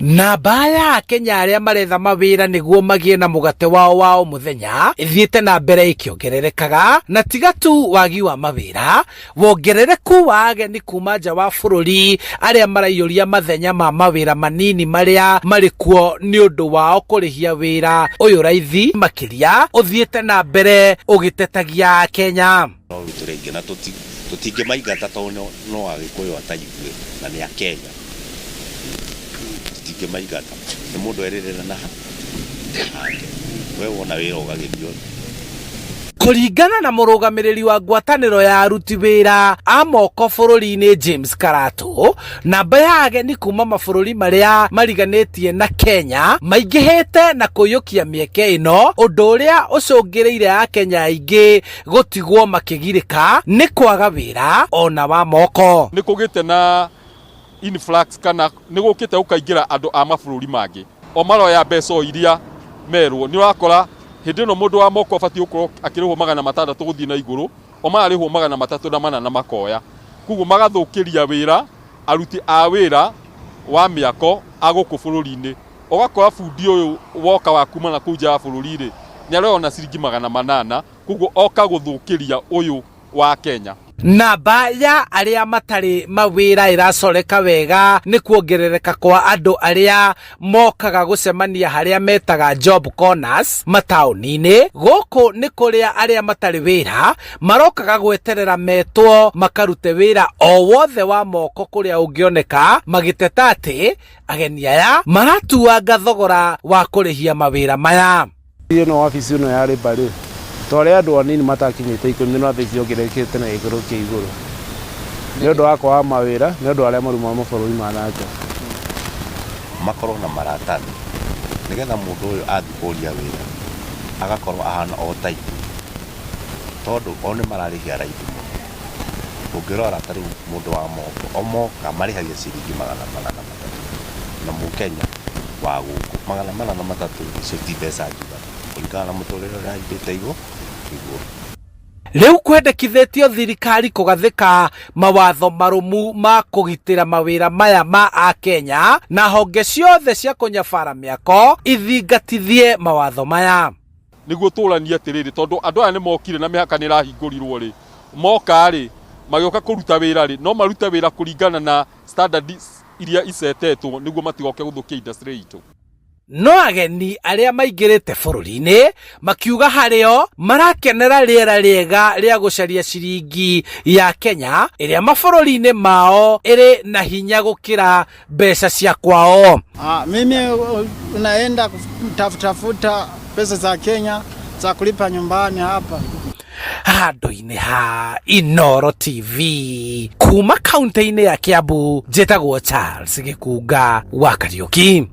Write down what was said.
Namba ya Akenya arĩa maretha mawĩra nĩguo magĩe na mũgate wao wa o mũthenya ĩthiĩte na mbere ĩkĩongererekaga, na tiga tu wagi wa mawĩra, wongerereku wa ageni kuma nja wa bũrũri arĩa maraiyũria mathenya ma mawĩra manini marĩa marĩ kuo nĩ ũndũ wao kũrĩhia wĩra ũyũ raithi makĩria ũthiĩte na mbere ũgĩtetagia Akenya. No rĩu tũrĩ aingĩ na tũtingĩmaingata tondũ no Agĩkũyũ ata ithuĩ na nĩ Akenya. Tũtingĩmaingata. Nĩ mũndũ erĩrĩra na hake. We wona wĩra ũgagĩthiĩ. Kũringana na mũrũgamĩrĩri wa ngwatanĩro ya aruti wĩra a moko bũrũri-inĩ James Karatũ, namba ya ageni kuma mabũrũri marĩa mariganĩtie na Kenya maingĩhĩte na kũiyũkia mĩeke ĩno, ũndũ ũrĩa ũcũngĩrĩire Akenya aingĩ gũtigwo makĩgirĩka nĩ kwaga wĩra ona wa moko. Nĩ kũgĩte na influx kana nĩ gũkĩte gũkaingĩra andũ a mabũrũri mangĩ o maroya mbeca o iria merwo. Nĩ ũrakora hĩndĩ ĩno mũndũ wa moko abatiĩ gũkorwo akĩrĩhwo 600 gũthiĩ na igũrũ, o mararĩhwo 304 na makoya. Koguo magathũkĩria wĩra aruti a wĩra wa mĩako a gũkũ bũrũri-inĩ. Ũgakora bundi ũyũ woka wa kuma na kũu nja wa bũrũri rĩ, nĩ aroya ona ciringi 800, koguo oka gũthũkĩria ũyũ wa Kenya. Namba ya arĩa matarĩ mawĩra ĩracoreka wega nĩ kuongerereka kwa andũ arĩa mokaga gũcemania harĩa metaga job corners mataũni-inĩ. Gũkũ nĩ kũrĩa arĩa matarĩ wĩra marokaga gweterera metwo makarute wĩra o wothe wa moko kũrĩa ũngĩoneka, magĩteta atĩ ageni aya maratuanga thogora wa kũrĩhia mawĩra maya. Ĩno wabici ĩno ya Labour rĩ, twarĩ andũ anini matakinyĩte 10 no thaa ici yongererekete na gĩkĩro kĩa igũrũ nĩ ũndũ wa kwaga mawĩra nĩ ũndũ wa arĩa marauma mabũrũri ma na nja. Makorwo na maratathi nĩgetha mũndũ ũyũ athiĩ kũria wĩra agakorwo ahana o ta ithuĩ tondũ o nĩ mararĩhia raithi mũno. Ũngĩrora ta rĩu mũndũ wa moko, o moka marĩhagia ciringi 403 na mũkenya wa gũkũ 403 icio ti mbeca njiganu kũringana na mũtũrĩre ũrĩa ũhaimbĩte igũrũ. Rĩu kwendekithĩtio thirikari kũgathĩka mawatho marũmu ma kũgitĩra mawĩra maya ma Akenya na honge ciothe cia kũnyabara mĩako ithingatithie mawatho maya. Nĩguo tũranie atĩrĩrĩ, tondũ andũ aya nĩ mokire na mĩhaka nĩ ĩrahingũrirwo rĩ, moka rĩ, magĩũka kũruta wĩra rĩ, no marute wĩra kũringana na standards iria icetetwo nĩguo matigoke gũthũkia industry itũ. No ageni arĩa maingĩrĩte bũrũri-inĩ makiuga harĩo marakenera rĩera rĩega rĩa gũcaria ciringi ya Kenya ĩrĩa mabũrũri-inĩ mao ĩrĩ na hinya gũkĩra mbeca cia kwao. Mimi naenda kutafuta pesa za Kenya za kulipa nyumbani hapa. Handũ-inĩ ha Inoro TV kuma kaunti-inĩ ya Kiambu, njĩtagwo Charles Gĩkunga wa Kariũki.